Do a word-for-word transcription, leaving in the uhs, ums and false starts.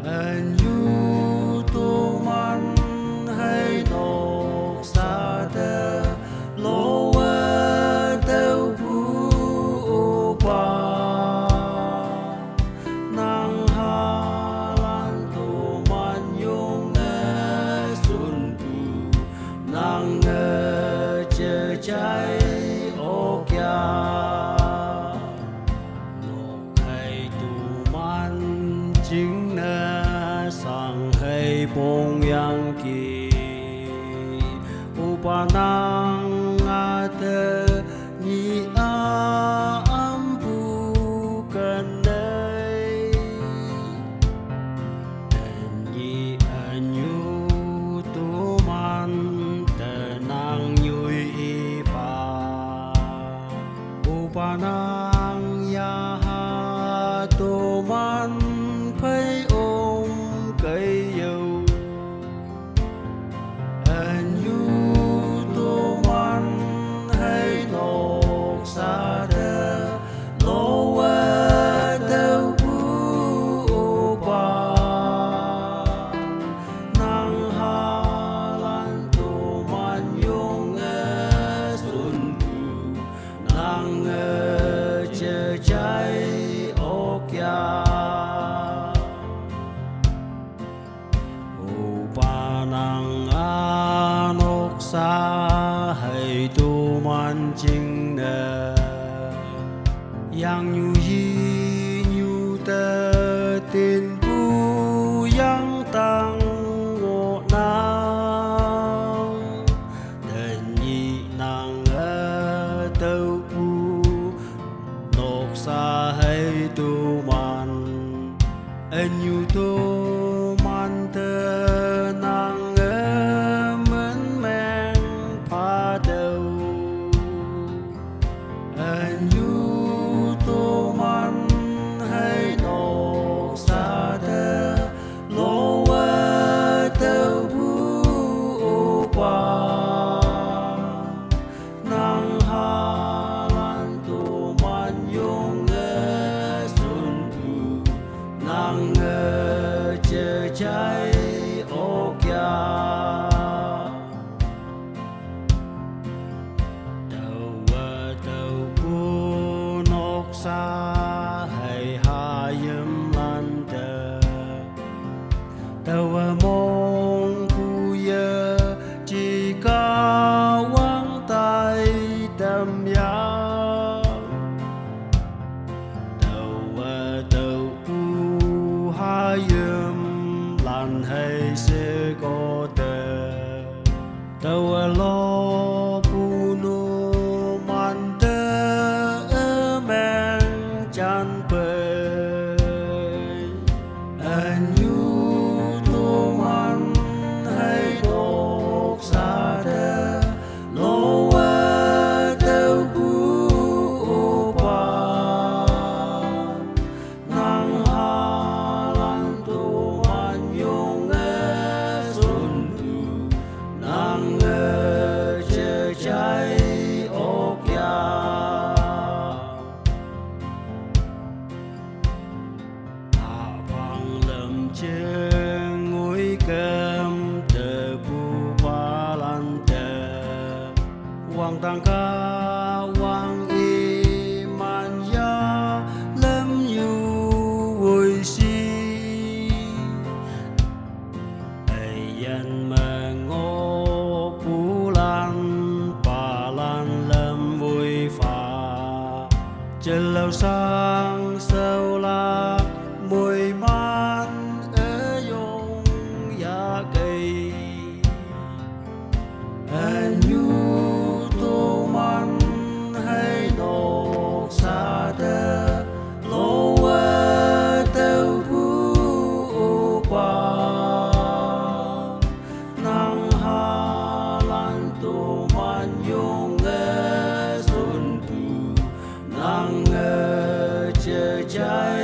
Ynñiu tu man hei noksa te lo wa tau pu u pa. Nang ha lan tu man yong e sun pu. Nang e che chai o kya. Nok hei tu man jing ne sang hei pong yang ki. U pa nang a te ni a am pu kan nei. Ynñi ynñiu tu man te nang ynñiu i pa. U pa nang ya ha tu man phei ong kei yau. Ynñiu tu man hei noksa te lo wa tau pu u pa. Nang ha lan tu man yong e sun pu. Nang e che chai o kya. U pa nang a noksa hei tu man jing ne. Yang ynñiu yi ynñiu te tin pu yang tang ngo nang. Te nyi nang e tau pu noksa hei tu man. Ynñiu tu man te nang e men meng pha tau. Ynñiu tu man hei noksa te lo wa tau pu u pa. Nang ha lan tu man yong e sun pu. Nang e che chai o kya. Tau wa tau pu noksa hei ha yam lan te. Tau wa mong pu ye chi ka wang tai tam ya. Tau wa tau pu ha yam lan hei se ko te. Tau wa lo pu nu man te e meng chan pei. Ynñiu tu man hei noksa te lo wa tau pu u pa. Nang ha lan tu man yong e sun pu. Nang e che chai o kya. Apang lam cheng ngui kem te pu pa lan te. Wang tang ka wang i man ya lam yu woi si. Ei yan ma ngo pu lan pa lan lam woi fa. Che lau sang sau la mui man e yong ya kei. Ynñiu tu man hei noksa te lo wa tau pu u pa. Nang ha lan tu man yong e sun pu. Nang e che chai